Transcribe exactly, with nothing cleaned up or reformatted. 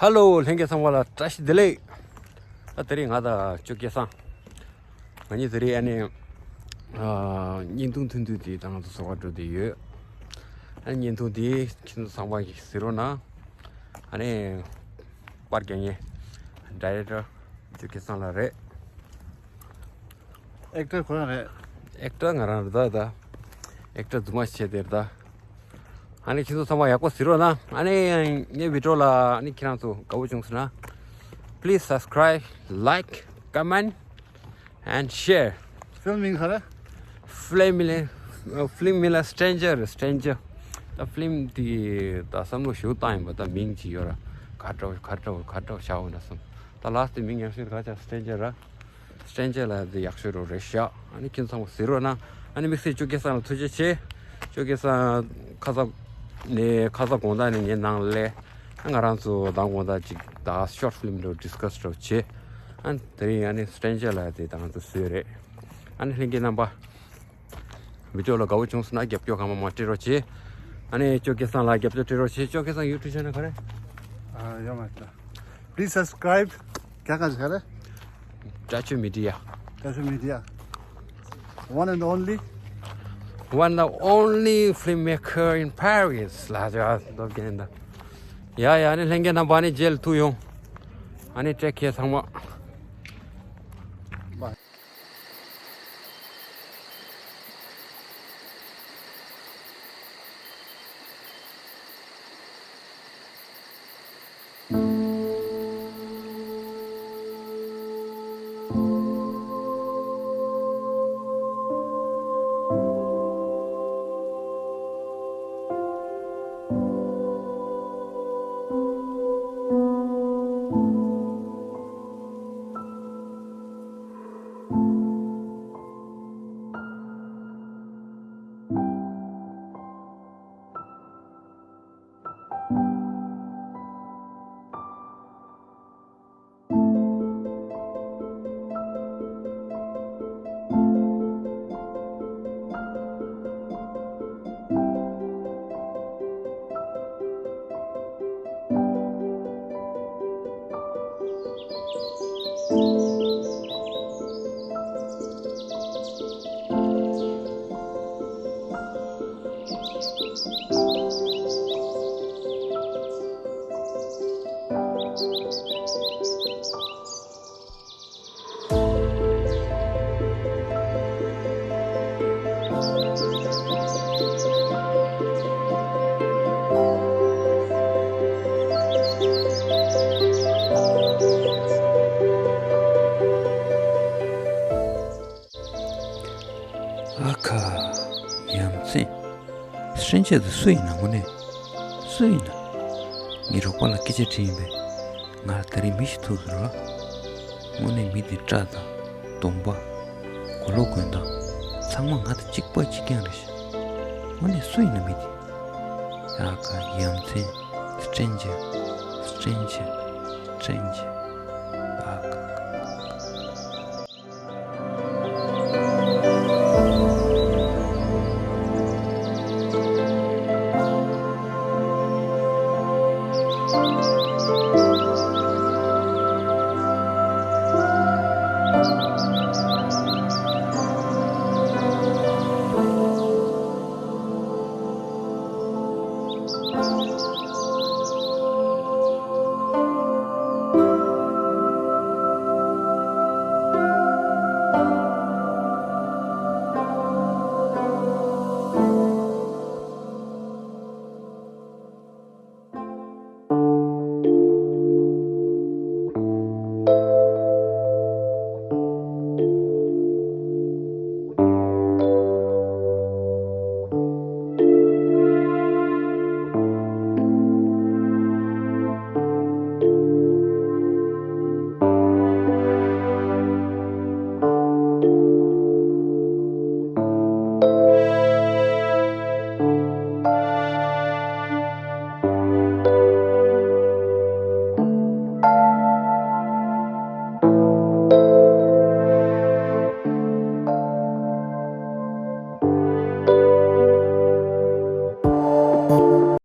ཧེ་ལོ། ལྷན་རྒྱས་ཚང་མ་ལ་བཀྲ་ཤིས་བདེ་ལེགས། ད་དེ་རིང་ང་དང་ཅོ་སྐལ་བཟང་། ང་གཉིས་དེ་རིང་ཨ་ནི་ཨ་བརྙན་ཐུང་ཐུང་ཐུང་དེ་དང་ཚོ་བཟོ་ག་འགྲོ་བསྡད་ཡོད། ཨ་ནི་བརྙན་ཐུང་དེ་ཁྱེད་ཚོ་ཚང་མ་གིས་གཟིགས་རོགས་གནང་། ཨ་ནི་པར་རྒྱག་མཁན་ཌའི་རེག་ཊར་ཅོ་སྐལ་བཟང་ལགས་རེད། ཨེག་ཊར་ཁོ་རང་རེད། ཨེག་ཊར་ང་རང་རེད་ད། ད་ཨེག་ཊར་རྫུན་མ་བྱས་དེ་རེད་ད། ཨ་ནི་ཁྱེད་ཚོ་ཚང་མ་ཡག་པོ་གཟིགས་རོགས་གནང་། ཨ་ནི་ངའི་བི་ཌི་ཡོ་ལ་ཨ་ནི་ཁྱེད་རང་ཚོ་དགའ་པོ་བྱུང་སོང་ན། Please subscribe, like, comment and share. ཕིལམ་མིང་ག་རེ། ཕིལམ་མིང་ལ་ཕིལམ་མིང་ལ་སི་ཊྲེན་ཇར། སི་ཊྲེན་ཇར། ད་ཕིལམ་དེ་ད་བསམ་བློ་ཞིག་བཏང་ཡིན་པ། ད་མིང་ཅིག་ཡོད་ར། ག་འདྲ་ག་འདྲ་ག་འདྲ་བྱ་འོ་འདྲ་བསམ། ད་ལ་སི་ཊི་མིང་ཡག་ཤོས་ག་ཅག་སི་ཊྲེན་ཇར་ར། སི་ཊྲེན་ཇར་ལ་དེ་ཡག་ཤོས་རོ་རེད་ཤག་ཨ་ནི་ཁྱེད་ཚང་མ་གཟིགས་རོགས་གནང་། ཨ་ནི་དམིགས་བསལ་ཅོ་སྐལ་བཟང་ལ་ཐུགས་རྗེ་ཆེ། ཅོ་སྐལ་བཟང་ཁ་ས་ནས་ཁ་ས་དགོང་དག་ནས་ངའི་ནང་ལ་སླེབས། ང་རང་ཚོ་མདང་དགོང་དག་ཅིག་ད་ཤོཊ་ཕིལམ་འདྲ་ཌི་སི་ཀ་སི་འདྲ་བྱས། ཨ་ནི་དེ་རིང་ཨ་ནི་སི་ཊྲེན་ཇར་ལ་དེ་ང་ཚོ་བཟོས་རེད། ཨ་ནི་ལྷན་རྒྱས་རྣམ་པ། བི་ཌི་ཡོ་ལ་དགའ་པོ་བྱུང་སོང་ན་རྒྱབ་སྐྱོར་གང་མང་མང་སྤྲད་རོགས་བྱེད། ཨ་ནི་ཅོ་སྐལ་བཟང་ལ་རྒྱབ་སྐྱོར་སྤྲད་རོགས་བྱེད། ཅོ་སྐལ་བཟང་ཡུ་ཊུབ་ཆེ་ནལ་ག་རེ། ཨ་ཡོད་མ་རེད། Please subscribe. རྒྱ་གར་ག་རེ། བཀྲ་ཤིས་མི་ཌི་ཡ། བཀྲ་ཤིས་མི་ཌི་ཡ། One and only. One and only filmmaker in Paris. ལ་ཇ་ལོ་རྒན་ད། ཡ་ཡ། ཨ་ནི་ལྷན་རྒྱས་རྣམ་པ་ཨ་ནི་རྗེས་ལ་ཐུག་ཡོང་། ཨ་ནི་ཊེག་ཀེར་ཚང་མ། ཨ་ཁ། ཡ་མཚན། སི་ཊྲེན་ཇར་དེ་སུ་ཡིན་ན། དངོས་གནས་སུ་ཡིན་ན། ངའི་རོགས་པ་ལ་སྐད་ཆ་དྲིས་ཡིན་པས། ང་ལ་ད་རེས་མི་ཞིག་ཐུག་ཟེར་བ། དངོས་གནས་མི་དེ་སྐྲ་དང་གདོང་པ། གོས་ལོག་གོན་སྟངས་ཚང་མ་ང་དང་གཅིག་པ་གཅིག་རྐྱང་རེད་ཤག་དངོས་གནས་སུ་ཡིན་ན་མི་དེ། ཨ་ཁ། ཡ་མཚན། སི་ཊྲེན་ཇར། སི་ཊྲེན་ཇར། སི་ཊྲེན་ཇར། ཨ་ཁ།